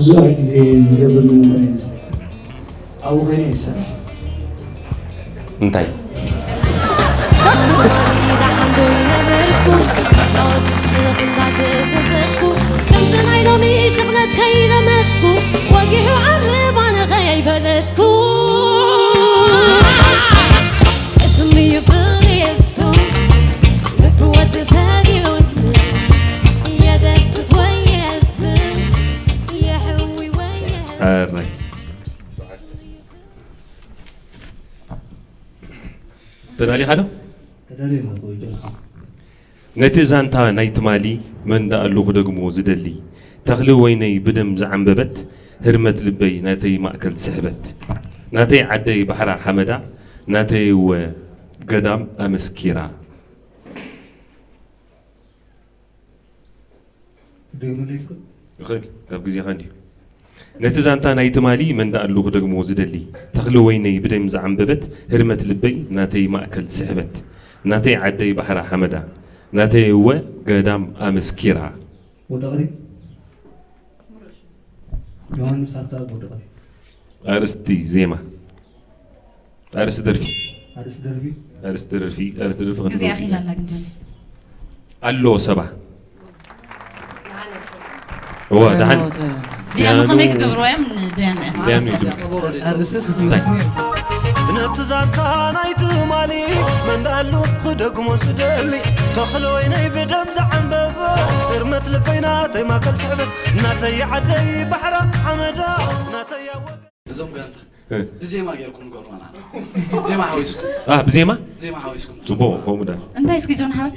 ብዙሕ ግዜ ዝገብር ንምንታይ ይመስለካ? ኣብኡ ኮይነ ይሰርሕ። እንታይ? ከምዚ ናይ ሎሚ ሽቕለት ከይለመድኩ፣ ወጊሑ ዓርብ ኣነ ከይፈለጥኩ። እስም እዩ ፍቕሪ፣ እሱ ልቢ ወዲ ሰብ እዩ። የደስት ወይ የስም፣ የሕዊ ወይ የሕዝን። ኣራይ። ተዳሊኻ ዶ? ተዳልየ ኣለኹ፣ ጆርጅ። ነቲ ዛንታ ናይ ትማሊ መን ደኣሉ ክደግሞ ዝደሊ፣ ተኽሊ ወይነይ ብደም ዝዓምበበት፣ ህርመት ልበይ ናተይ ማእከል ስሕበት፣ ናተይ ዓደይ ባሕራ ሓመዳ፣ ናተይ እወ ገዳም ኣመስኪራ። ይኽእል፣ ካብ ግዜኻ እንድዩ። ነቲ ዛንታ ናይ ትማሊ መን ደኣሉ ክደግሞ ዝደሊ፣ ተኽሊ ወይነይ ብደም ዝዓምበበት፣ ህርመት ልበይ ናተይ ማእከል ስሕበት፣ ናተይ ዓደይ ባሕራ ሓመዳ፣ ናተይ እወ ገዳም ኣመስኪራ። ወደቕቲ ዮሃንስ ሃብተኣብ ወደቕቲ። ኣርእስቲ ዜማ። ኣርእስቲ ደርፊ። ኣርእስቲ ደርፊ። ኣርእስቲ ደርፊ፣ ኣርእስቲ ደርፊ ግዜ ክንደርፍ ኣኺላ ኢና። ኣላ ግን ጆኒ። ኣሎ ሰባ። እዋ፣ ደሓን። ዲያኑ ዲያኑ። ከመይ ክገብርዋ እዮም ንዲያኑ እዮም? ዲያኑ እዩ። ኣርእስቲ እስኪ እንታይ? ትንገስኒ። ነቲ ዛንታ ናይ ትማሊ መን ደኣሉ ክደግሞ ዝደሊ፣ ተኽሊ ወይነይ ብደም ዝዓምበበ፣ እርመት ልበይ ናተይ ማእከል ስዕበት፣ ናተይ ዓደይ ባሕራ ሓመዳ፣ ናተይ ኣወ እዞም ጋንታ እ። ብዜማ ጌርኩም ንገሩና። ዜማ ሓዊስኩም። አ፣ ብዜማ? ዜማ ሓዊስኩም። ጽቡቕ፣ ከምኡ ዳ። እንታይ እስኪ ጆን ሓወይ?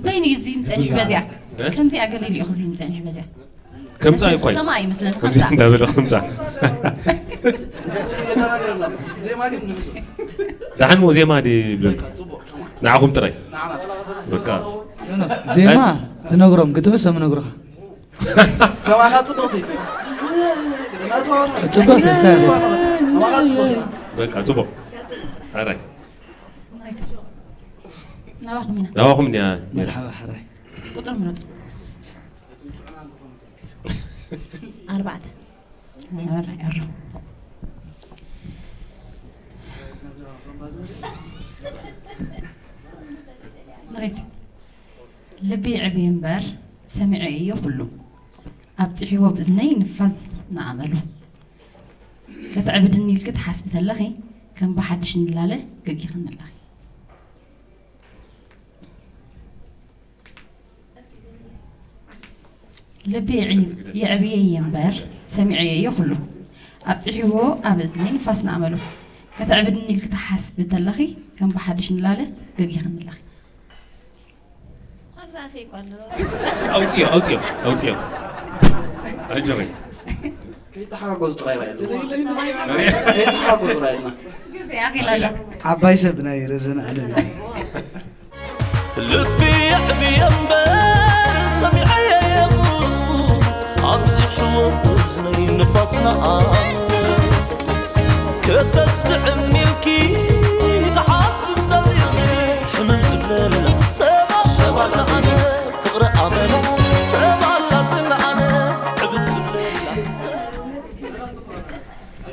በይኑ እዩ ዝይም ጸኒሕ በዚኣ። እ? ከምዚኣ ገለ ኢሉ እዩ ክዝይም ጸኒሕ በዚኣ። ከምጻ እዩ እኮ እዩ። ከምኣ ይመስለኒ፣ ከምዚ ከምዛ። እንዳበለ ከምጻ። እስኪ ተናገረና። ዜማ ግን ንህዞ። ደሓን ሞ ዜማ ድዩ ይብለኒ? በቃ፣ ጽቡቕ፣ ከማን። ንዓኹም ጥራይ። ንዓና ጥራይ። በቃ። ዜማ ትነግሮም፣ ግጥምስ እዮም ነግሩኻ። ከማኻ ጽብቕቲ። ጽብቕቲ፣ እሳ። ከማኻ ጽብቕቲ። በቃ፣ ጽቡቕ። ኣራይ። ናባኹም ኢና። ናባኹም እንድያ። መርሓባ፣ ሕራይ። ቁጽሪ ምረጡ። ኣርባዕተ። ኣራይ፣ ኣራይ። ንሬድ። ልቢ ይዕብይ እምበር ሰሚዐ እየ ኩሉ፣ ኣብጺሕዎ ብእዝነይ ንፋስ ንኣመሉ። ከተዕብድኒ ኢልኪ ትሓስቢ ተለኺ፣ ከም ብሓድሽ ንላለ ገጊኽኒ ኣለኺ። ልቢ ይዕብየየ እምበር ሰሚዐዮ እየ ኩሉ፣ ኣብጺሕዎ ኣብ እዝነይ ንፋስ ንኣመሉ። ከተዕብድኒ ኢልኪ ትሓስቢ ተለኺ፣ ከም ብሓድሽ ንላለ ገጊኽኒ ኣለኺ። ኣብዛ ኣፈይ እኮ ኣሎ። ኣውፅዮ፣ ኣውፅዮ፣ ኣውፅዮ። ኣጀበይ። ከይተሓጎዝ ጥራይ ራእየሉ። ከይተሓጎዝ ራእየልና። ግዜ ኣኺላ ኣላ። ዓባይ ሰብ ናይ ረዘነ ዓለም እዩ። ልቢ የዕብየ እምበር ሰሚዐዮ የብሉ፣ ኣብዚሕዎ እዝነይ ንፋስ ንኣመሉ። ከተስድዕኒ ኢልኪ ትሓስቢ እንተሊኺ፣ ሕምም ዝብለላ ሰባት፣ ሰባት ኣነ ፍቕሪ ኣመላ፣ ሰባት ኣላትኒ ኣነ ዕብድ ዝብለላ።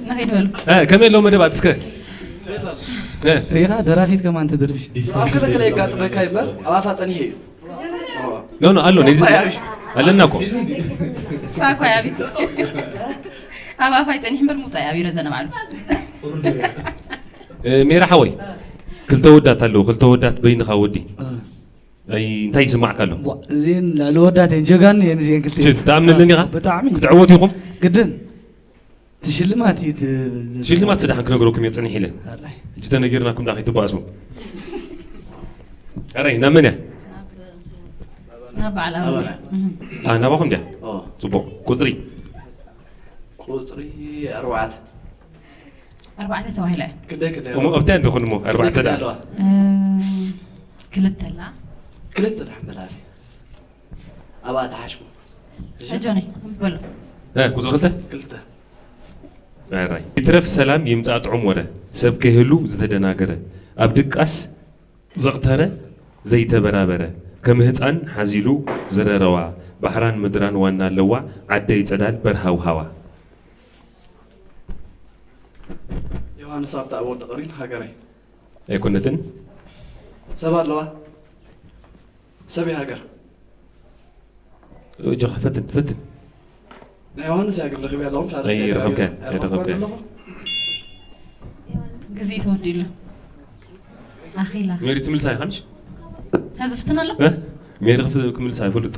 ንኸይድ በሉ። እ፣ ከመይ ኣለዉ መደባት እስከ? እ። ሪኢኻ ደራፊት ከማን ተደርፊ። ኣብ ክልተ ክልተ የጋጥመካ ይበር፣ ኣብ ኣፋ ጸኒሑ እዩ። ኖ፣ ኖ፣ ኣሎ፣ ነዚ ምውጻእ እዩ። ኣለና እኮ። እታ እኮ እዩ ኣብዩ። ኣብ ኣፋ ይጸኒሕ እምበር ምውጻእ እዩ ኣብዩ ረዘነ ባዕሉ። እ፣ ሜራ ሓወይ፣ ክልተ ወዳት ኣለዉ፣ ክልተ ወዳት በይንኻ ወዲ። እ። ኣይ፣ እንታይ ይስማዕካ ኣሎ? ዋ፣ እዚአን ልዕሊ ወዳት እየን፣ ጀጋኑ እየን እዚአን ክልተ። ችት፣ ትኣምነለን ኢኻ? ብጣዕሚ። ክትዕወቱ ኢኹም? ግድን። እቲ ሽልማት እዩ እቲ ሽልማት ስዳሕን ክነግረኩም እየ፣ ጽንሕ ኢለ። ኣራይ። ሕጂ ተነጊርናኩም ዳ ከይትበኣሱ። ኣራይ፣ ናብ መን እያ? ናብ በዓል ኣበባ። ናባና። እህ። አ፣ ናባኹም ድያ? ኦ። ጽቡቕ። ቁጽሪ? ቁጽሪ ኣርባዕተ። ኣርባዕተ ተባሂላ እያ። ክንደይ፣ ክንደይ እሞ ኣለዋ? ኣብታ እንዲኹን እሞ ኣርባዕተ ክንደይ ደኣ። ኣለዋ? እ፣ ክልተ ኣላ። ክልተ ደሓን በል ኣፌ። ኣብኣ ተሓሽኩ። ሕጂ? ሕጂ ሆነ፣ በሎ። እ፣ ቁጽሪ ክልተ? ክልተ። ኣራይ። ይትረፍ ሰላም ይምጻእ ጥዑም ወረ፣ ሰብ ከይህሉ ዝተደናገረ፣ ኣብ ድቃስ ዘቕተረ ዘይተበራበረ፣ ከም ህጻን ሓዚሉ ዝረረዋ፣ ባሕራን ምድራን ዋና ኣለዋ፣ ዓደይ ጸዳል በርሃው ሃዋ። ዮሃንስ ሃብተኣብ ወዲ ቀሪን ሃገረይ። ኣይኮነትን። ሰብ ኣለዋ። ሰብ ሃገር። እጆኻ ፈትን፣ ፈትን። ናይ ዮሃንስ ሃገር ረኺበ ኣለኹም። ሓደ ኣይ፣ ስቴት ረኸብካ፣ ሃገር። ኣይ፣ ረኸብካ። ኣለኹ። ግዜ ተወዲሉ። ኣኺላ። ሜሪ ትምልሳ ኢኻ ምሽ? ሕዚ ፍትን ኣሎ? እ? ሜሪ ክፍ-፣ ክምልሳ ይፈልጥ።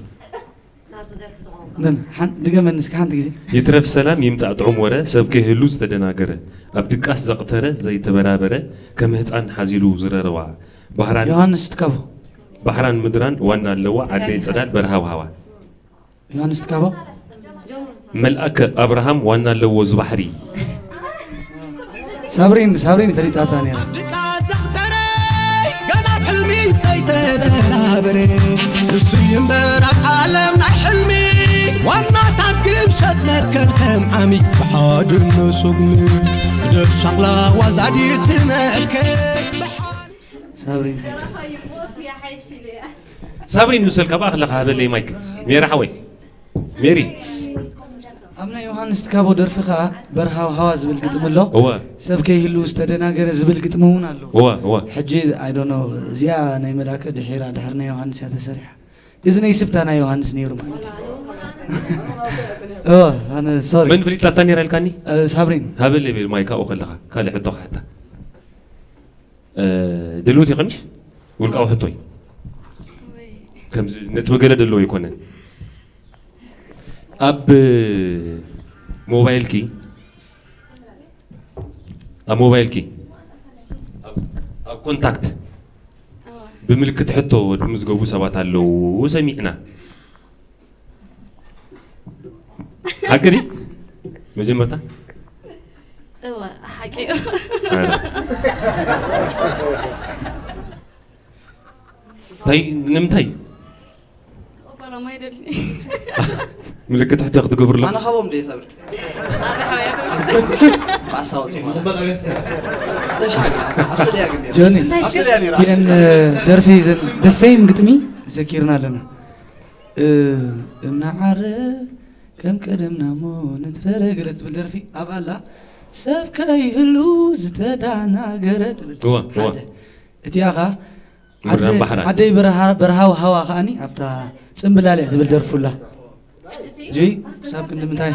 ምን ሓን-፣ ድገመኒ እስኪ ሓንቲ ግዜ። ይትረፍ ሰላም ይምጻእ ጥዑም ወረ፣ ሰብ ከይህሉ ዝተደናገረ፣ ኣብ ድቃስ ዘቕተረ ዘይተበራበረ፣ ከም ህጻን ሓዚሉ ዝረረዋ፣ ባህራን ዮሃንስ ትካቦ። ባሕራን ምድራን ዋና ኣለዋ፣ ዓደይ ጸዳል በርሃው ሃዋ። ዮሃንስ ትካቦ። መልኣከ ኣብርሃም ዋና ኣለዎ ዝባሕሪ። ሳብሪን፣ ሳብሪን ፈሊጣታ ነይራ። ድካ ዘኽተረ ገና ኣብ ሕልሚ ዘይተበራበረ ንሱ እምበር ኣብ ዓለም ናይ ሕልሚ ዋናታት ግን ሸጥ መትከል ከም ዓሚ ብሓድነ ሱግሚ ግደፍ ሻቕላ ዋዛዲት ትመትከል ብሓ- ሳብሪን። ሳብሪን ንሰልካ ብኣኽለኻ ሃበለይ ማይክ። ሜሪ ሓወይ። ሜሪ። ኣብ ናይ ዮሃንስ ትካቦ ደርፊ ከዓ በርሃው ሃዋ ዝብል ግጥሚ ኣሎ። እወ። ሰብ ከይህሉ ዝተደናገረ ዝብል ግጥሚ እውን ኣሎ። እወ፣ እወ። ሕጂ ኣይ ዶንት ኖ እዚኣ ናይ መልኣከ ድሒራ ድሕሪ ናይ ዮሃንስ እያ ተሰሪሓ። እዚ ናይ ስብታ ናይ ዮሃንስ ነይሩ ማለት እዩ። እወ፣ ኣነ ሶሪ። መን ፍሊጣታ ነይራ ኢልካኒ? እ፣ ሳብሪን። ሃበለይ ቤል ማይክ ኣብኡ ከለኻ ካልእ ሕቶ ክሓታ። እ፣ ድልውቲ ኢኺ ምሽ? ውልቃዊ ሕቶይ። ከምዚ ነጥቢ ገለ ደለዎ ኣይኮነን። ኣብ ሞባይልኪ፣ ኣብ ሞባይልኪ፣ ኣብ፣ ኣብ ኮንታክት ብምልክት ሕቶ ዝምዝገቡ ሰባት ኣለዉ ሰሚዕና። ሓቂ ድዩ? መጀመርታ እወ፣ ሓቂ እዩ። ኣረ። እንታይ፣ ንምንታይ? ክቕበሎም ኣይደልን። ምልክት ሕቶ ክትገብርሎም? ኣነ ካብኦም ድየ ሳብሪ? ኣረ ሓወይ፣ ብኣሳወጡ ማለት። ኣብ ስደያ ግን ነይሩ። ጆኒ፣ ኣብ ስደያ ነይሩ። እቲአን ደርፊ ዘን ደሰይም ግጥሚ ዘኪርና ኣለና። እ፣ እናዓረ ከም ቀደምና እሞ ንትረረ ገለ ትብል ደርፊ ኣብ ኣላ ሰብ ከይህሉ ዝተዳናገረ ትብል። እወ፣ እወ። ሓደ። እቲኣ ኸዓ ምድራን ዓደ-፣ ባሕራን። ዓደይ በረሃ-፣ በረሃዊ ሃዋ ከዓኒ ኣብታ ጽምብላሊዕ ዝብል ደርፉ ኣላ። ጂ ሳብ ክንዲ ምንታይ?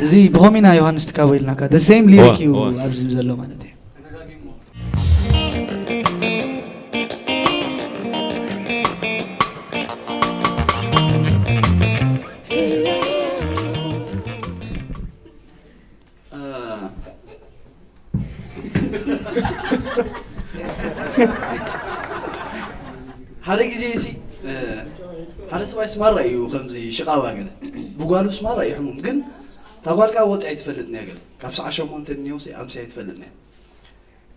እዚ ብኸሚና ዮሃንስ ትካቦ ኢልናካ። The same lyric እዩ እወ። ኣብዚ ዘሎ ማለት እዩ። እ፣ ሓደ ግዜ ሲ፣ እ፣ ሓደ ሰብኣይ ስማራ እዩ ከምዚ ሽቓባ ገለ። ብጓሉ ስማራ እዩ ሕሙም። ግን እታ ጓል ከዓ ወፂኣ ኣይትፈልጥን እያ ገለ። ካብ ሰዓት ሸሞንተ እኒኦ ሲ ኣምስያ ኣይትፈልጥን እያ።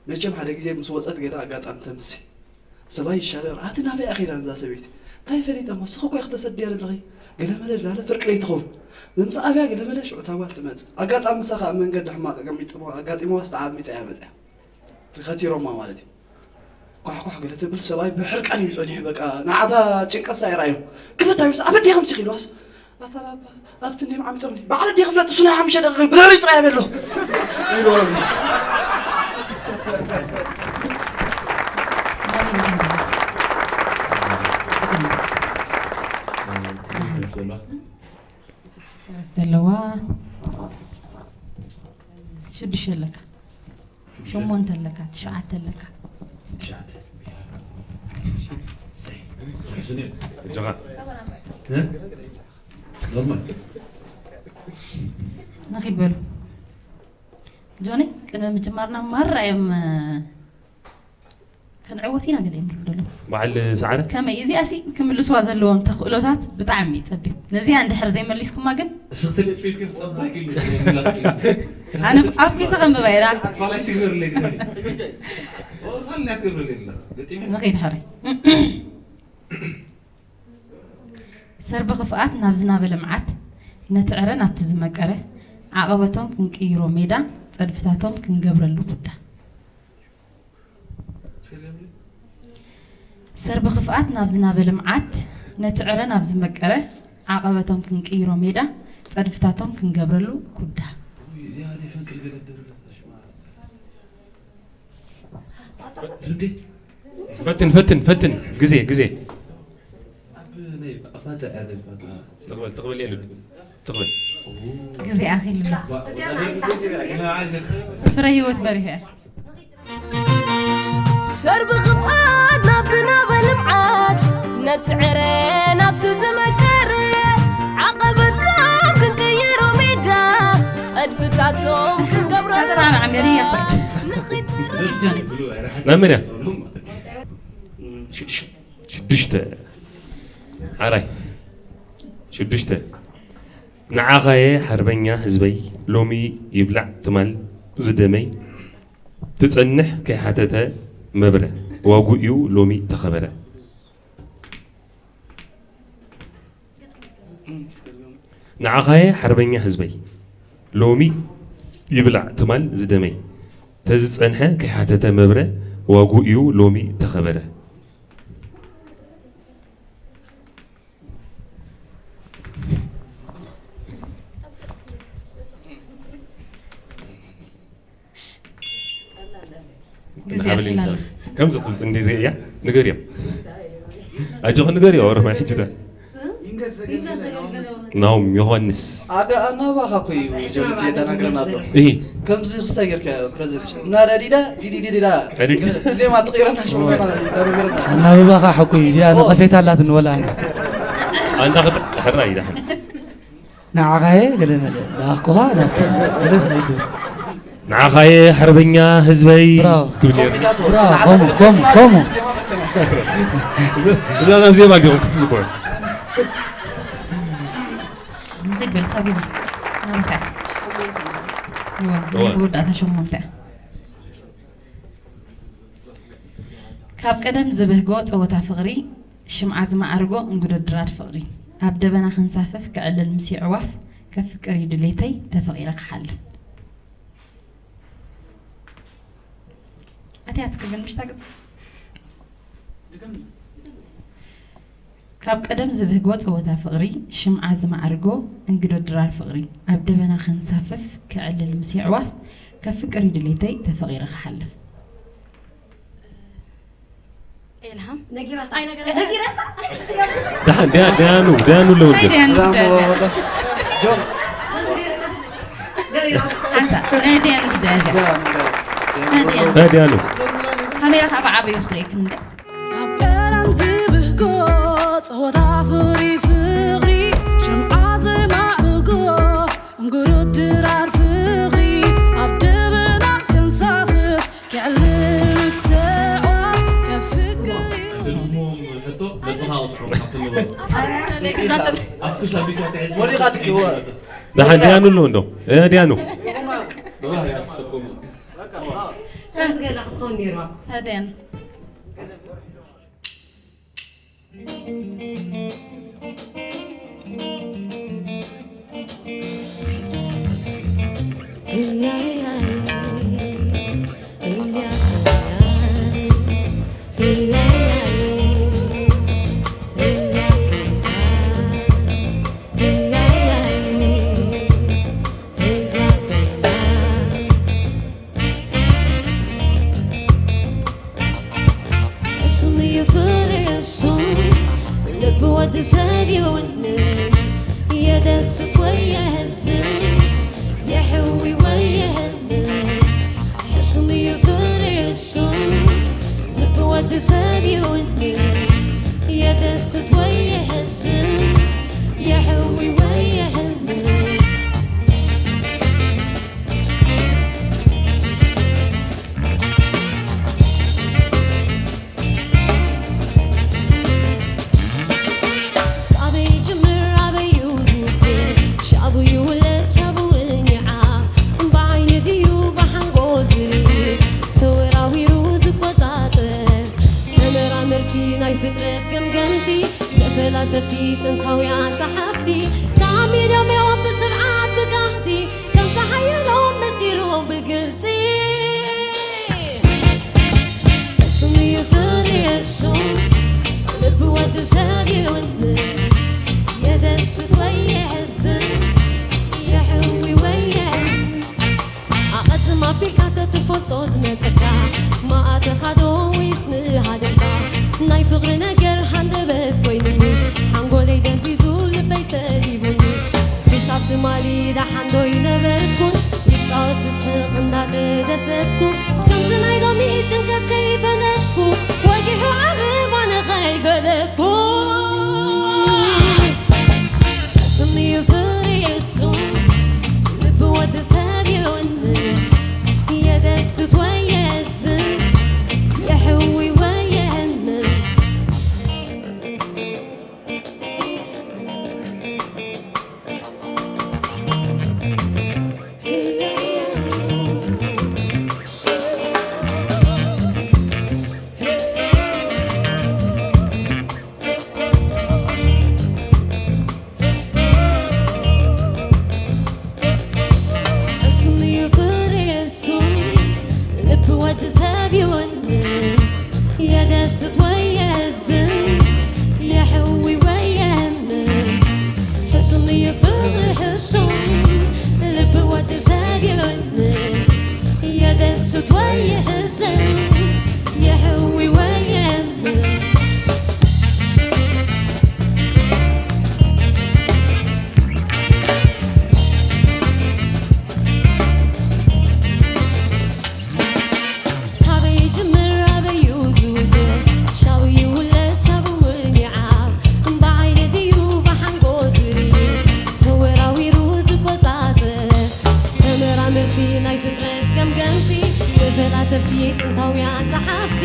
መቸም ሓደ ግዜ ምስ ወፀት ገለ ኣጋጣሚ ተምሲ። ሰብኣይ ይሻገር፣ ኣቲ ናበይ እያ ኸይዳ እዛ ሰበይቲ? እንታይ ፈሊጠ እሞ፣ ንስኺ እኮ ኢኺ ተሰድያ ዘለኺ። ገለመለ ድላለ ፍርቂ ለይቲ ትኸውን። ምምፃእ ኣብያ ገለመለ ሽዑ እታ ጓል ትመፅእ። ኣጋጣሚ ንሳ ኸዓ ኣብ መንገዲ ሕማቕ ኣጋሚጥሞ-፣ ኣጋጢምዋ ዝተዓሚፀ እያ መፅያ። ከቲሮማ ማለት እዩ። ኳሕኳሕ ገለ ትብል ሰብኣይ ብሕርቃን እዩ ጸኒሑ። በቃ ንዓታ ጭንቀት ሳይራ እዮም። ክፍት ኣይብልስ ኣብ ኣዴ ከምሲ ኺልዋስ ኣታ ባባ ኣብቲ እንዲም ዓሚጾምኒ በዓል ኣዴ ክፍለጥ እሱ ናይ ሓሙሽተ ደቂቕ ብድሕሪ ጥራይ ኣበሎ ኢልዎ። ዘለዋ ሽዱሽተ ኣለካ፣ ሸሞንተ ኣለካ፣ ትሽዓተ ኣለካ። እጆኻ። ንኺድ በሉ። ጆኒ፣ ቅድሚ ምጅማርና ማራ እዮም፣ እ፣ ክንዕወት ኢና ገለ እዮም ዝብሉ ዘለዉ። በዓል ሰዓረ? ከመይ? እዚኣሲ ክምልስዋ ዘለዎም ተኽእሎታት ብጣዕሚ እዩ ጸቢብ። ነዚኣ እንድሕር ዘይመሊስኩማ ግን እስኽቲ ነጥቢ ኢልኪ ክጸብቕ ኢሉ ምላስ ኢሉ። ኣነ ኣብ ኪሰ ከንብባ እየ ደኣ። ፋላይ ትግበርለይ ግን። ኦ፣ ፋላይ ትግበርለይ ግን። ገጢመ። ንኺድ ሕራይ። ሰርቢ ክፍኣት ናብ ዝናበ ልምዓት፣ ነቲ ዕረ ናብቲ ዝመቀረ፣ ዓቐበቶም ክንቅይሮ ሜዳ፣ ጸድፍታቶም ክንገብረሉ ኩዳ። ሰርቢ ክፍኣት ናብ ዝናበ ልምዓት፣ ነቲ ዕረ ናብ ዝመቀረ፣ ዓቐበቶም ክንቅይሮ ሜዳ፣ ጸድፍታቶም ክንገብረሉ ኩዳ። ፈትን ፈትን ፈትን ግዜ ግዜ ትኽበል ትኽበል የሉ ትኽበል ግዜ ኣኺሉላ። ፍረ ህይወት በሪሀ። ሰርቢ ክብኣት ናብቲ ናበ ልምዓት ነቲ ዕረ ናብቲ ዝመከር ዓቐበታም ክንቅይሮ ሜዳ ጸድፍታቶም ክንገብሮ ተዘራርዓ ገርያ። ናይ መን እያ? ሽዱሽተ ሓራይ ሽዱሽተ ንዓኻየ ሓርበኛ ህዝበይ ሎሚ ይብላዕ ትማል ዝደመይ ትጸንሕ ከይሓተተ መብረ ዋጉ እዩ ሎሚ ተኸበረ። ንዓኻየ ሓርበኛ ህዝበይ ሎሚ ይብላዕ ትማል ዝደመይ ተዝጸንሐ ከይሓተተ መብረ ዋጉ እዩ ሎሚ ተኸበረ። ግዜ ኣኺላና። ከምዚ ትብል ጽንዲ ርእያ ንገርዮም ኣጆኹ ንገርዮ ኦሮማይ ሕጂ ዳ ናውም ዮሃንስ ኣጋ ኣናባኻ እኮ እዩ ጆኒ የደናግረና ኣሎ። እሂ ከምዚ ክሳይ ጌርካ ፕሬዘንቴሽን እና ዳዲዳ ዲዲዲዳ ዳዲዳ። ዜማ ትቕይረና ሽሞና ደናግረና። ኣናብባኻ ሕኩይ እዚኣ ነቐፌታ ኣላትኒ ወላ ኣንዳ ክትሕራ ይዳሕን ንዓኻየ ገለ መለ ንኣኽኩኻ ናብቲ ገለስ ኣይትብል ንዓኻየ ሓርበኛ ህዝበይ ብራቮ። ክብል ነይሩ። ብራቮ፣ ከምኡ፣ ከምኡ፣ ከምኡ። እዛ ናብ ዜማ እንዲኹም ክትዝብዑ ኺድ በል ሳቢና ናብታ እዋ። መወዳእታ ሸሞንተ። ካብ ቀደም ዝብህጎ ጸወታ ፍቕሪ ሽምዓ ዝማዕርጎ እንጉዶ ድራር ፍቕሪ ኣብ ደበና ክንሳፈፍ ክዕልል ምስ የዕዋፍ ከፍቅር እዩ ድሌተይ ተፈቒረ ክሓልፍ። ኣትያትክ ግን ምሽታ ግን ካብ ቀደም ዝብህጎ ጸወታ ፍቕሪ ሽምዓ ዝማዕርጎ እንግዶ ድራር ፍቕሪ ኣብ ደበና ክንሳፈፍ ክዕልል ምስ የዕዋፍ ከፍቅር እዩ ድሌተይ ተፈቒረ ክሓልፍ። ኤልሃም ደሓን ደያ- ደያኑ ደያኑ ኣለወልደ ደያኑ ሰላም ደያኑ ወዳ ጆን ሓንሳእ ናይ ደያኑ ጉዳይ እዚኣ። ሰላም ናይ ደያኑ እ፣ ደያኑ ካሜራ ከዓ ብዓበዩ ክርእየክን እንደ ካብ ቀደም ዝብህጎ ጸወታ ፍቕሪ ፍቕሪ ሽምዓ ዝማዕርጎ እንጉርድራር ፍቕሪ ኣብ ደበና ክንሳፍፍ ክዕልል ሰዕዋ ከፍቅር እዩ ወሊቓትኪ ደሓን ደያኑ ኣለዎ እንዶ እ፣ ደያኑ ደያኑ ሕሱም እዩ ፍርሱም ልቢ ወዲ ሰብ ይውንን የደስት ወይ የሕዝን የሕዊ ወይ የህንን ሕሱም እዩ ፍርሱም ልቢ ወዲ ሰብ ይውንን የደስት ወይ የሕዝን የሕዊ ወይ የህንን ኣበይ ጅምር ኣበይ እዩ ዝውድእ ሻቡ ይውለድ ሻቡ እኛዓ ብዓይኒ ድዩ ብሓንጎል ዝርኢ ተወራዊሩ ዝቆጻጸር ተመራመርቲ ናይ ፍጥረት ገምገምቲ ተፈላሰፍቲ ጥንታውያን ጸሓፍቲ ተኣሚኖም እዮም ብስርዓት ብጋህቲ ከም ዝሓየሎም ምስጢሮም ብግልጺ ሕሱም እዩ ፍርሱም ልቢ ወዲ ሰብ ይውንን የደስ ኣቢልካ ተትፈልጦ ዝመጸካ፣ መኣተኻ ዶ ወይስ ምሃደምካ? ናይ ፍቕሪ ነገር ሃንደበት ኮይኑኒ፣ ሓንጎለይ ደንዚዙ ልበይ ሰሊቡኒ። ክሳብ ትማሊ ደሓን ዶ ይነበርኩን፣ ይጻወት ዝስሕቕ እንዳተደሰትኩ፣ ከምዚ ናይ ሎሚ ጭንቀት ከይፈለጥኩ፣ ወጊሑ ዓርብ ኣነ ከይፈለጥኩ። ስም እዩ ፍሬሱ፣ ልቢ ወዲ ሰብ ይውንን፣ የደስት ወይ የዝን፣ የሕዊ ወይ የህምን። ሕሱም እዩ ፍሬ እሱ፣ ልቢ ወዲ ሰብ ይውንን፣ የደስት ወይ የሕዝን፣ የሕዊ ወይ የምን። ሕሱም እዩ ፍቅሪ ሕሱም፣ ልቢ ወዲ ሰብ ይውንን፣ የደስት ወይ የሕዝን፣ የሕዊ ወይ የምን። ካበይ ይጅምር ኣበይ እዩ ዝውድእ? ሻቡ ይውለድ ሻቡ እውን ይዓብ። እምባ ዓይኒ ድዩ ብሓንጎ ዝርኢ? ተወራዊሩ ዝቆጻጸር ተመራመርቲ ናይ ፍጥረት ገምገምቲ፣ ብፈላሰፍቲ ጥንታውያን ጸሓፍቲ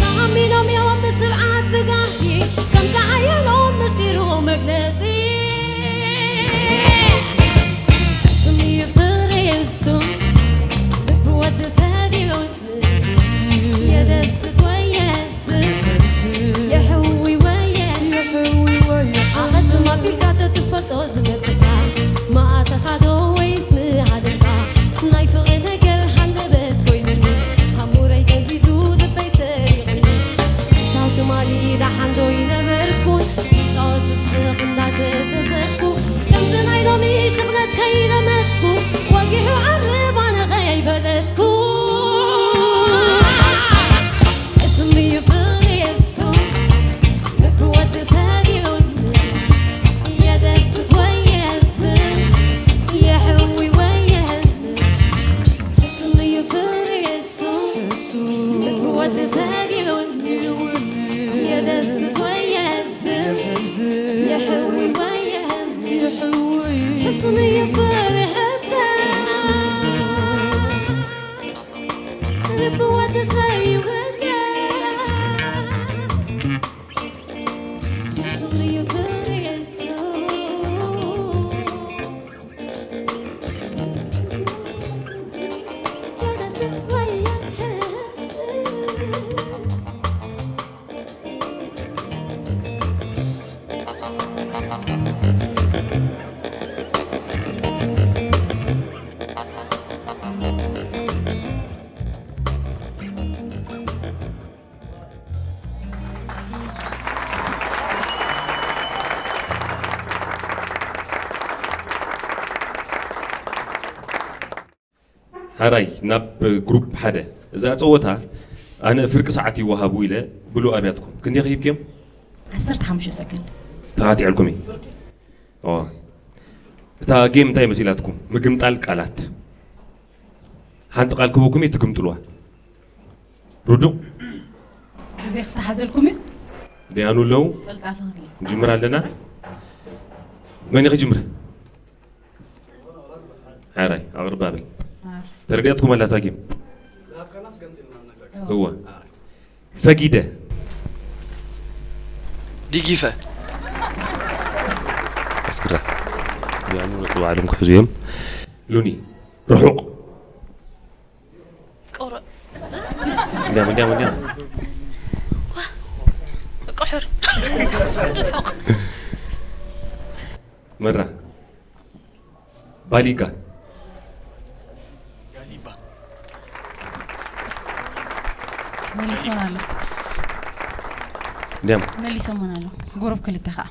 ተኣሚኖም እዮም ብስብዓት ብጋህዲ፣ ከምዚ ሓየሎም ምስጢሩ መግለጺ። ስም እዩ ፍሬሱ፣ ልቢ ወዲ ሰብ ይውንን፣ የደስት ወይ የዝን፣ የሕዊ ወይ የምን። ኣቐድም ኣቢልካ ተትፈልጦ ዝመጸካ፣ መኣተኻ ዶ ወይስ ምሃደምካ? ናይ ፍቕሪ ነገር ሃንደበት ኮይኑኒ፣ ሃሙረይ ደንዚዙ ልበይ ሰሪቑኒ። ክሳብ ትማሊ ደሓን ዶ ይነበርኩን፣ ይጻወት ዝስሕቕ እንዳተዘዘትኩ፣ ከምዚ ናይ ሎሚ ሽቕለት ከይለመድኩ፣ ወጊሑ ዓርብ ኣነ ከይፈለጥኩ። ስም እዩ ፍሬሱ፣ ልቢ ወዲ ሰብ ይውንን፣ የደስት ወይ የዝን፣ የሕዊ ወይ የህምን። ስም እዩ ፍሬሱ፣ ልቢ ወዲ ሰብ ይውንን፣ የደስት ወይ የዝን፣ የሕዊ ወይ የህምን። ሕሱም እዩ ፍሬ ሕሰ ልቢ ወዲ ሰብ ይውንን፣ ሕሱም እዩ ፍሬ ሕሰ ሓራይ ናብ ግሩፕ ሓደ። እዛ ጸወታ ኣነ ፍርቂ ሰዓት ይወሃቡ ኢለ ብሉ ኣብያትኩም ክንደይ ሂብክዮም? ዓሰርተ ሓሙሽተ ሰከንድ። ተኻቲዐልኩም እዩ። ኦ። እታ ጌም እንታይ መሲላትኩም? ምግምጣል ቃላት። ሓንቲ ቃል ክህበኩም እየ፣ ትግምጥልዋ። ርዱእ? ግዜ ክተሓዘልኩም እዩ። ደያኑ ኣለዉ? ቀልጣፈ ክድሊ። ንጅምር ኣለና። መን ይኽጅምር? ሓራይ፣ ኣቕርባ በል። ኣር። ተረዲኣትኩም ኣላ እታ ጌም? እወ። ፈጊደ። ዲጊፈ። ኣስግራ። ያኑ ነጥቢ ባዕሎም ክሕዙ እዮም። ሉኒ። ርሑቕ። ቁሩዕ። እንዲያም፣ እንዲያም፣ እንዲያም። ቁሑር። ርሑቕ። መራ። ባሊጋ። መሊሶን ኣሎ። እንዲያም። መሊሶምን ኣሎ። ጉሩብ ክልተ ከዓ።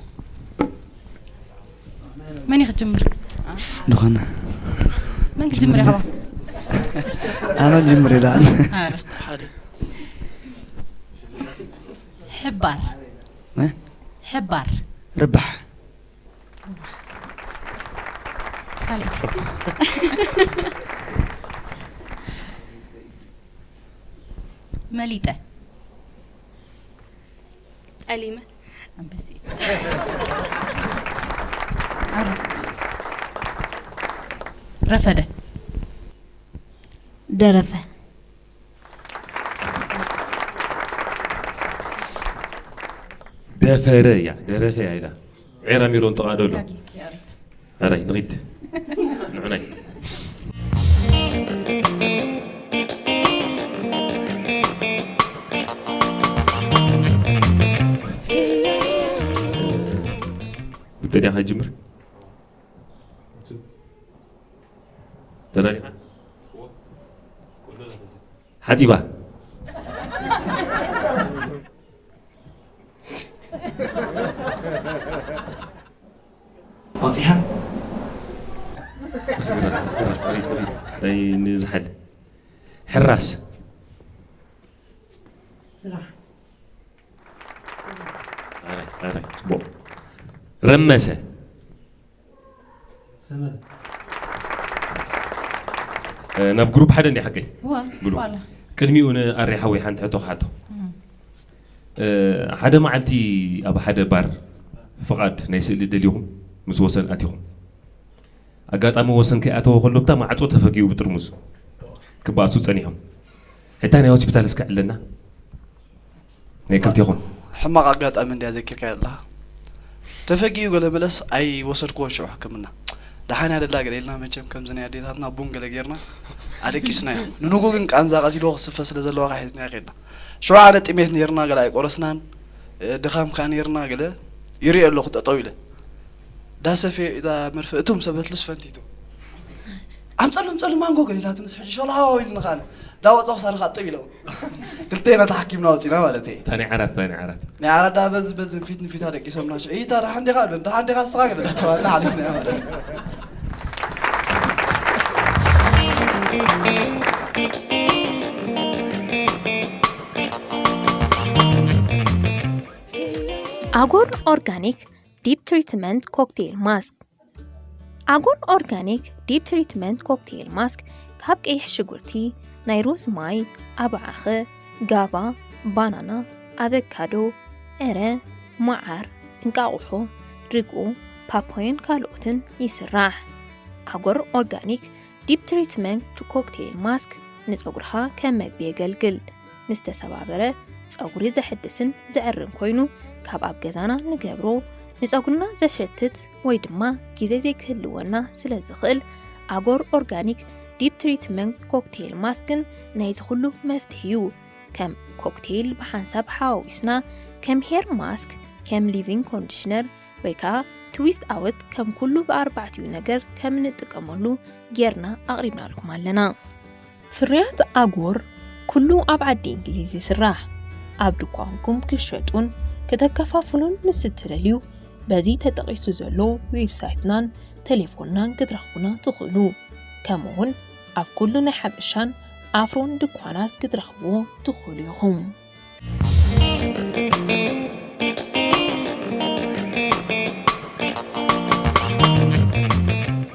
መን እዩ ክጅምር? ዝኾነ። መን ክጅምር ኢኻ? ኣነ ጅምር ኢላ። ሓደ። ሕባር። እ? ሕባር። ርባሕ። ካልእቲ። መሊጠ። ጠሊመ። ኣንበሲ። ኣረ። ረፈደ። ደረፈ። ደፈረ እያ፣ ደረፈ እያ ኢላ። ዔራ ሚሮን ጥቓ ዶ ኣሎ? ሕራይ ንኺድ። ንዑናይ። ብተዲያ ከይጅምር? ተዳሊኻ? ሓጺባ። ኣውፂሓ። ኣስግራ፣ ኣስግራ፣ ሪድ፣ ሪድ። ናይ ንዝሓል። ሕራስ። ስራሕ። ኣራይ፣ ኣራይ፣ ጽቡቕ። ረመሰ። ሰመረ። እ፣ ናብ ግሩፕ ሓደ እንዲ ሓቀይ? እወ፣ ብሉ። ዋላ። ቅድሚኡ ንኣሬ ሓወይ ሓንቲ ሕቶ ክሓቶ። እም። እ፣ ሓደ መዓልቲ ኣብ ሓደ ባር ፍቓድ ናይ ስእሊ ደሊኹም ምስ ወሰን ኣቲኹም። ኣጋጣሚ ወሰን ከይኣተወ ከሎ እታ ማዕጾ ተፈጊኡ ብጥርሙዝ ክበኣሱ ጸኒሖም። ሕታ ናይ ሆስፒታል እስከ ዕለና። ናይ ክልቴኹም። ሕማቕ ኣጋጣሚ እንድያ ዘኪርካዮ ኣለኻ። ተፈጊኡ ገለ መለስ ኣይወሰድክዎን ሽዑ ሕክምና። ደሓን እያ ደላ ገለ ኢልና መቸም ከምዚ ናይ ኣዴታትና ቡን ገለ ጌርና ኣደቂስናዮ። ንንጉ ግን ቃንዛ ቀቲልዎ ክስፈ ስለ ዘለዎ ሒዝናዮ ከድና። ሽዑ ኣነ ጥሜት ኔርና ገለ ኣይቆረስናን፣ እ፣ ድኻም ከኣ ኔርና ገለ ይሪኦ ኣለኹ ጠጠው ኢለ። ዳሰፌ እዛ መርፈ እቱም ሰበትልስ ፈንቲቱ። ኣምጸሉ ኣምጸሉ ማንጎ ገለ ኢላትንስ ሕጂ ሸላሃዋ ኢሉኒ ከኣ ዳወጻኹ ሳርኻ ኣጥብ ኢለው። ክልቴና ተሓኪምና ወጺና ማለት እየ። እታ ናይ ዓራት፣ እታ ናይ ዓራት። ናይ ዓራት ዳ በዚ በዚ ፊት ንፊት ኣደቂሶምና። ሽዑ፣ "ኢታ ደሓን ዲኻ?" ኢሉ፣ "ደሓን ዲኻ ንስኻ?" ገለ እንዳተባልና ሓሊፍና ማለት እዩ። ኣጎር ኦርጋኒክ ዲፕ ትሪትመንት ኮክቴል ማስክ። ኣጎር ኦርጋኒክ ዲፕ ትሪትመንት ኮክቴል ማስክ ካብ ቀይሕ ሽጉርቲ፣ ናይ ሩዝ ማይ፣ ኣባዓኸ፣ ጋባ፣ ባናና፣ ኣቨካዶ፣ ዕረ፣ መዓር፣ እንቃቑሖ፣ ርግኦ፣ ፓፓዮን ካልኦትን ይስራሕ። ኣጎር ኦርጋኒክ ዲፕ ትሪትመንት ኮክቴል ማስክ ንጸጉርኻ ከም መግቢ የገልግል። ንዝተሰባበረ ጸጉሪ ዘሕድስን ዘዕርን ኮይኑ፣ ካብ ኣብ ገዛና ንገብሮ ንጸጉርና ዘሸትት ወይ ድማ ግዜ ዘይክህልወና ስለ ዝኽእል፣ ኣጎር ኦርጋኒክ ዲፕ ትሪትመንት ኮክቴል ማስክን ናይዚ ኩሉ መፍትሒ እዩ። ከም ኮክቴል ብሓንሳብ ሓዋዊስና፣ ከም ሄር ማስክ፣ ከም ሊቪንግ ኮንዲሽነር ወይ ከኣ ትዊስት ኣወት ከም ኩሉ ብኣርባዕቲኡ ነገር ከም እንጥቀመሉ ጌርና ኣቕሪብናልኩም ኣለና። ፍርያት ኣጎር ኩሉ ኣብ ዓዲ እንግሊዝ ይስራሕ። ኣብ ድኳንኩም ክትሸጡን ከተከፋፍሉን ምስ እትደልዩ፣ በዚ ተጠቒሱ ዘሎ ዌብሳይትናን ቴሌፎንናን ክትረኽቡና ትኽእሉ። ከምኡ'ውን ኣብ ኩሉ ናይ ሓበሻን ኣፍሮን ድኳናት ክትረኽብዎ ትኽእሉ ኢኹም።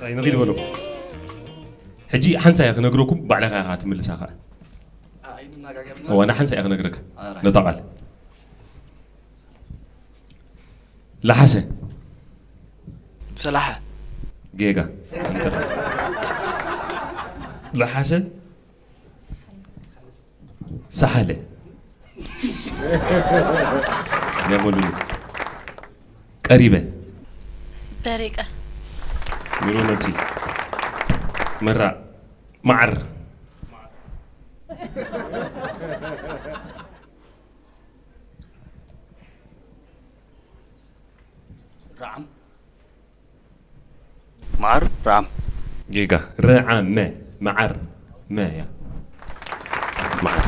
ኣይ፣ ንኺድ በሉ። ሕጂ ሓንሳእ እየ ክነግረኩም፣ ባዕልኻ ኢኻ ትምልሳ ኸኣ። ኣይንነጋገርና። እዋ፣ ኣነ ሓንሳእ እየ ክነግረካ። ኣረ። ነታ ቃል። ለሓሰ። ሰላሐ። ጌጋ። ለሓሰ። ሰሓለ። ያሞሉኒ። ቀሪበ። በሪቀ። ሚሮ ነብሲ። መራ። መዓር። ራዕም። መዓር ራዕም። ጌጋ። ርዓመ። መዓር። መ እያ። መዓር።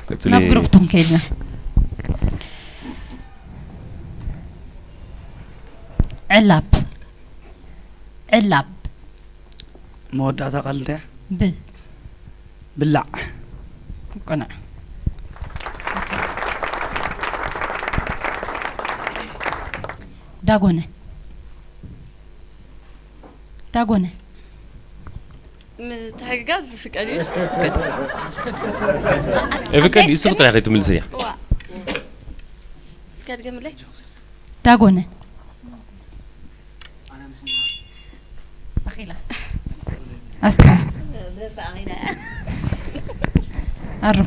ቀጽሊ። ናብ ግሩፕ ቶም ከይድና። ዕላብ። ዕላብ። መወዳእታ ቃል እንታይ እያ? ብ ብላዕ። ቅኑዕ። ዳጎነ። ዳጎነ። ምትሕግጋዝ ዝፍቀድ እዩ። እብቀል ይስቕ ጥራሕ ከይትምልሰያ። ዋ እስከ ድገምለይ። ዳጎነ። ኣኺላ። ኣስታ። ኣሩ።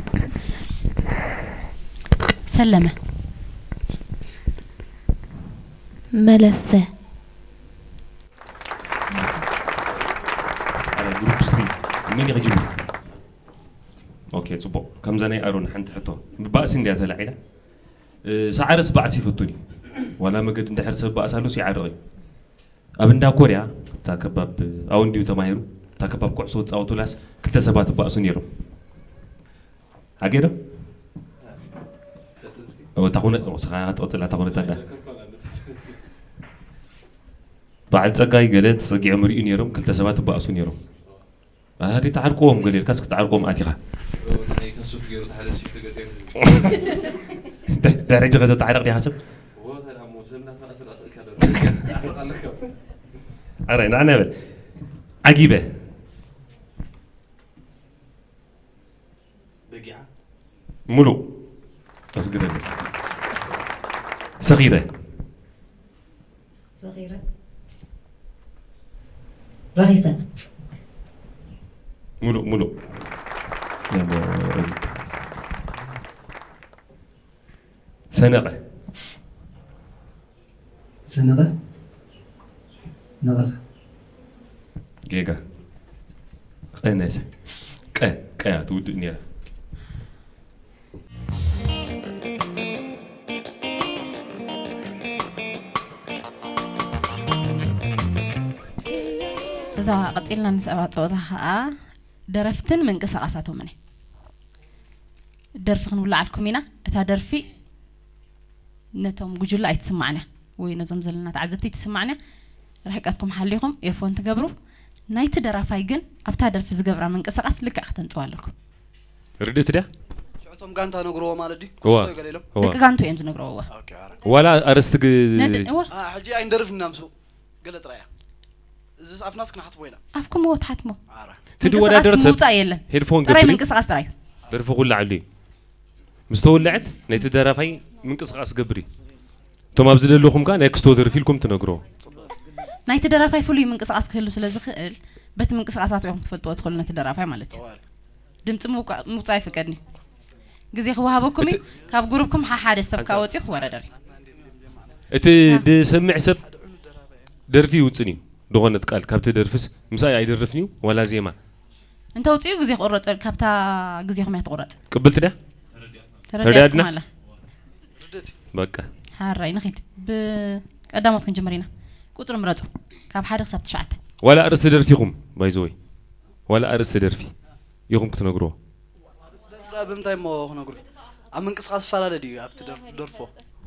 ሰለመ። መለሰ። ኣረ ግሩፕ ስትሪ መን ይኽጅብ? ኦኬ ጽቡቕ። ከምዛ ናይ ኣሮን ሓንቲ ሕቶ ብባእሲ እንድያ ተላዒላ። እ፣ ሰዓረስ ባእሲ ይፈቱን እዩ። ዋላ መገድ እንድሕር ሰብ ባእስ ኣሉስ ይዓርቕ እዩ። ኣብ እንዳ ኮርያ እታ ከባብ ኣው እንዲዩ ተማሂሩ እታ ከባብ ኩዕሶ ዝጻወቱላስ ክልተ ሰባት ባእሱ ነይሮም። ኣገዶ እታ ኩነ ስኻ ትቕጽላ እታ ኩነታ እንዳ በዓል ጸጋይ ገለ ተጸጊዖም ርእዩ ነይሮም ክልተ ሰባት ባእሱ ነይሮም። ኣሃዲ ተዓርቅዎም ገለ ኢልካስ ክትዓርቅዎም ኣቲኻ። ናይ ከሱት ገይሩ ተሓደ ሲፍ ተገጺሩ ደ- ደረጃ ከተተዓረቕ ዲኻ ሰብ ወታ ዳሞ ሰብ እናተባእሰ ራስእካ ደ ኣፍርቕ ኣለካ ኣረ ንዓና ይበል ዓጊበ በጊዓ ሙሉእ ኣስግደለይ ሰኺረ ሰኺረ ረኺሰ ሙሉእ ሙሉእ ያሞ ሰነቐ ሰነቐ ነቐሰ ጌጋ ቀነሰ ቀ ቀያ ትውድእ ነይራ እዛ ቀጺልና ንስዕባ ጸወታ ኸኣ ደረፍትን ምንቅስቓሳቶምን እዩ። ደርፊ ክንብለዓልኩም ኢና። እታ ደርፊ ነቶም ጉጅለ ኣይትስማዕን እያ ወይ ነዞም ዘለና ተዓዘብቲ ኣይትስማዕን እያ። ርሕቀትኩም ሓሊኹም ኤርፎን ትገብሩ። ናይቲ ደራፋይ ግን ኣብታ ደርፊ ዝገብራ ምንቅስቓስ ልክዕ ክተምጽዋ ኣለኩም። ርድእት ድያ ሽዑቶም ጋንታ ነግርዎ ማለት ድዩ እዋ ገለ ኢሎም እዋ ደቂ ጋንቱ እዮም ዝነግረዎ። እዋ ኦኬ፣ ኣረ። ዋላ ኣርስቲ ግ- ነድ እዋ አ፣ ሕጂ ኣይንደርፍ እና ምስ ገለ ጥራይ እያ። እዚ ኣፍናስ ክንሓትቦ ኢና። ኣፍኩም እዎ ትሓትሞ። ኣረ። ትድወዳደር ምንቅስቓስ ሰብ ምውጻእ የለን። ሄድፎን ጥራይ ገብሪ ምንቅስቓስ ጥራይ። ደርፊ ኩሉ ዓሉ እዩ ምስ ተወልዐት ናይቲ ደራፋይ ምንቅስቓስ ገብሪ እቶም ኣብዚ ዘለኹም ከ ናይ ክስቶ ደርፊ ኢልኩም ትነግሮ ናይቲ ደራፋይ ፍሉይ ምንቅስቓስ ክህሉ ስለ ዝኽእል በቲ ምንቅስቓሳት ኢኹም ክትፈልጥዎ ትኽእሉ ነቲ ደራፋይ ማለት እዩ። ድምፂ ምውቃ- ምውፃእ ኣይፍቀድን እዩ። ግዜ ክወሃበኩም እዩ። ካብ ጉሩብኩም ሓሓደ ሰብ ካብ ወፂኡ ክወዳደር እዩ። እቲ ድሰምዕ ሰብ ደርፊ ይውፅን እዩ ዝኾነት ቃል ካብቲ ደርፍስ ምሳይ ኣይደርፍን እዩ ዋላ ዜማ እንተውፅኡ ግዜ ክቁረፅ ካብታ ግዜኹም እያ ትቁረፅ። ቅብልቲ ድያ ተረዲኣትኩም ኣላ። በቃ ሓራይ ንኺድ ብቀዳሞት ክንጅምር ኢና። ቁፅሪ ምረፁ ካብ ሓደ ክሳብ ትሽዓተ። ዋላ ኣርእስቲ ደርፊኹም ባይዘወይ ዋላ ኣርእስቲ ደርፊ ኢኹም ክትነግርዎ ዳ ብምንታይ እሞ ክነግሩ ኣብ ምንቅስቃስ ዝፈላለ ድዩ ኣብቲ ደር- ደርፎ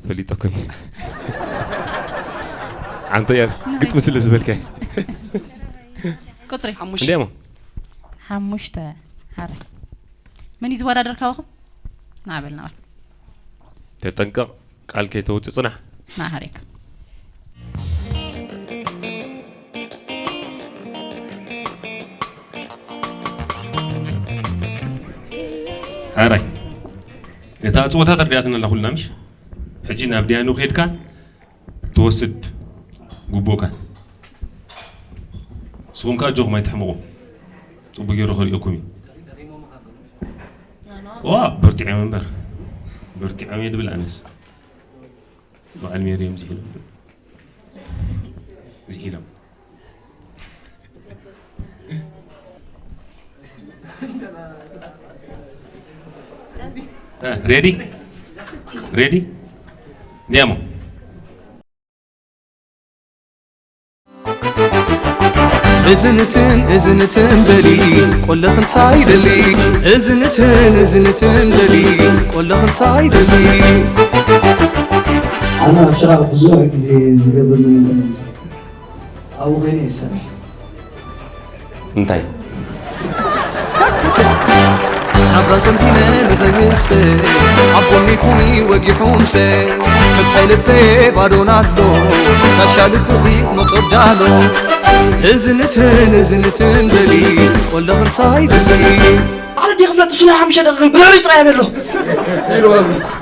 ፈሊጠኩም ዓንተ እያ ግጥሚ ስለ ዝበልካ ቁፅሪ ሓሙሽተ እንዲያሞ ሓሙሽተ። ሓራይ መን እዩ ዝወዳደር ካባኹም? ንዓበል ናባል ተጠንቀቕ ቃል ከይተውፅእ ፅናሕ ንዓሃሪክ ሕራይ እታ ፀወታ ተረዲኣትና ኣላ ኩልና ምሽ ሕጂ ናብ ዲያኑ ከድካ ትወስድ ጉቦካ ንስኹም ከዓ እጆኹም ኣይትሕምቑ ፅቡቅ ገይሩ ከሪኦኩም እዩ ዋ በርቲዖም እምበር በርቲዖም እየ ድብል ኣነስ በዓል ሜርዮም ዝሒሎም ዝሒሎም ሬዲ ሬዲ ዲያሞ እዝንትን እዝንትን በሊ ቆለኽ እንታይ ደሊ እዝንትን እዝንትን በሊ ቆለኽ እንታይ ደሊ ኣነ ኣብ ሽራቕ ብዙሕ ግዜ ዝገብር ምንም ኣይመስለኩም ኣብኡ ኮይነ ይሰምሕ እንታይ? ናብራ ተንቲነ ንኸይሰ ኣብ ጎኒ ኩኒ ወጊሑምሰ ከብሐ ልበ ባዶና ኣሎ ጋሻ ልብኺ መጾዳሎ እዝንትን እዝንትን በሊ ቆለኽ እንታይ በሊ ኣነ ዲ ክፍለጥ እሱ ናይ ሓሙሽተ ደቂቕ ብለሪ ጥራይ ኣበሎ ኢልዋ ብልኩ